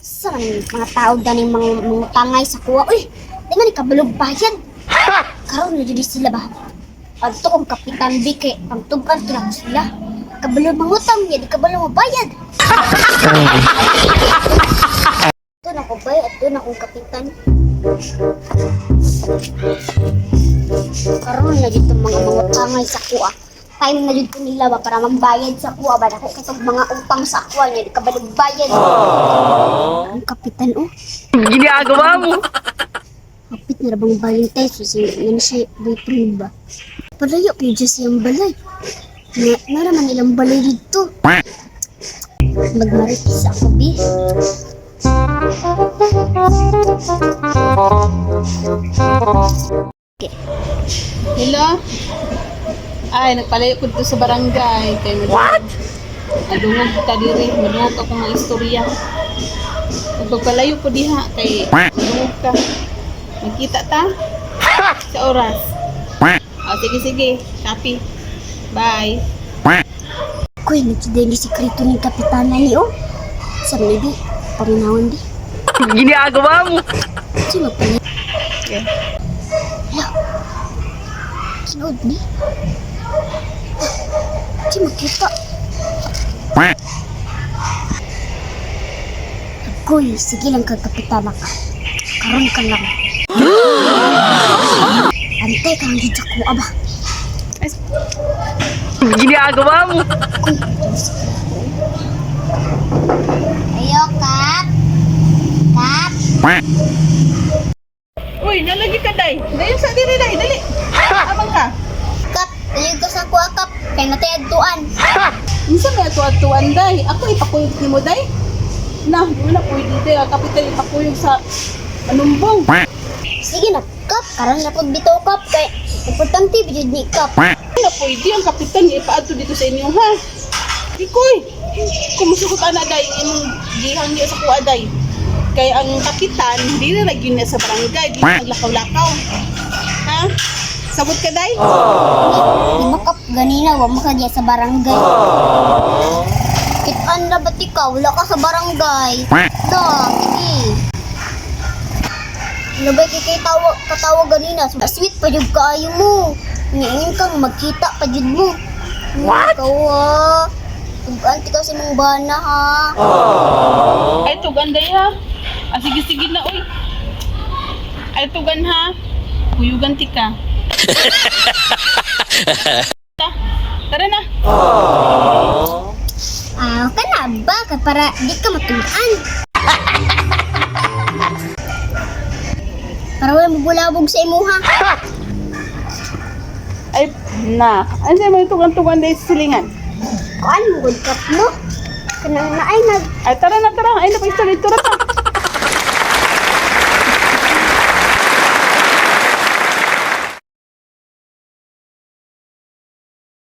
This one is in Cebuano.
Sa man mga tao ganing mga tangay sa kuwa. Uy, di man ikabalog bayad. Karon na jud sila ba? Adto kong Kapitan B kay pangtugan to na ko sila. Kabalo mangutang niya, di kabalo mabayad. Ito na ko bay, ato na kong kapitan. Karon na jud tong mga mangutangay sa kuwa. Time na jud ko nila ba para magbayad sa kuwa ba dako katong mga utang sa kuwa niya, di kabalo bayad. Ang kapitan oh. Ginagawa mo. Kapit na bang Valentine's so si yun siya boyfriend ba? Palayo pa yun siya siyang balay. Na, naraman ilang balay dito. Magmaritis ako, bi. Okay. Hello? Ay, nagpalayo ko dito sa barangay. Kay What? Adungog ta diri, madungog ako ng istorya. Ug pagpalayo ko diha kay madungog ka. Magkita ta sa oras. Ah, sige sige. Copy. Bye. Kuy, nagsiday ni sikreto ni kapitana ni oh. Sa maybe, paminawon di. Ginagawa mo. Sino pala? Okay. Hala. Sinood ni? Ah, di makita. Agoy, sige lang kag kapitana ka. Karon ka lang. Antay ka lang dyan sa kuha ba? Ginagawa mo. Agoy, ayo, Kap. Kap. Uy, nalagi ka day. Dayon sa diri day, dali. Amang ka. Kap, dali ka sa kuha, Kap. Kaya natay adtuan. Unsa may atuan day? Ako ipakuyog nimo day. Na, di na pwede day. Ang kapitan ipakuyog sa manumbong. Sige na, Kap. Karon na pud bitaw, Kap. Kay importante bijud ni Kap. Na pwede ang kapitan nga ipaadto dito sa inyo ha. Ikoy, kumusugot ana day imong gihangyo sa kuha day. Kay ang kapitan dili ra gyud na sa barangay, dili naglakaw-lakaw. Ha? Sabot ka day? Di ba, Kap, ganina, wa mo ka diya sa barangay. Kitaan na ba't ikaw? Wala ka sa barangay. Da, sige. Ano ba kay tawa, katawa ganina? Sweet pa jud kaayo mo. Ngayon kang magkita pa jud mo. What? Ikaw ha. Tugaan ka sa imong bana ha. Ay tugan day ha. Ah, sige sige na oy. Ay tugan ha. Kuyugan ti ka. Tara na. Ah, ka na ba? Kay para di ka matugaan. Para wala mabulabog sa imuha. Ay na. Ano sa mga tugan-tugan day sa silingan? Kuan mo good cup mo. Kanang na ay nag Ay tara na tara. Ay napag-istorya pa.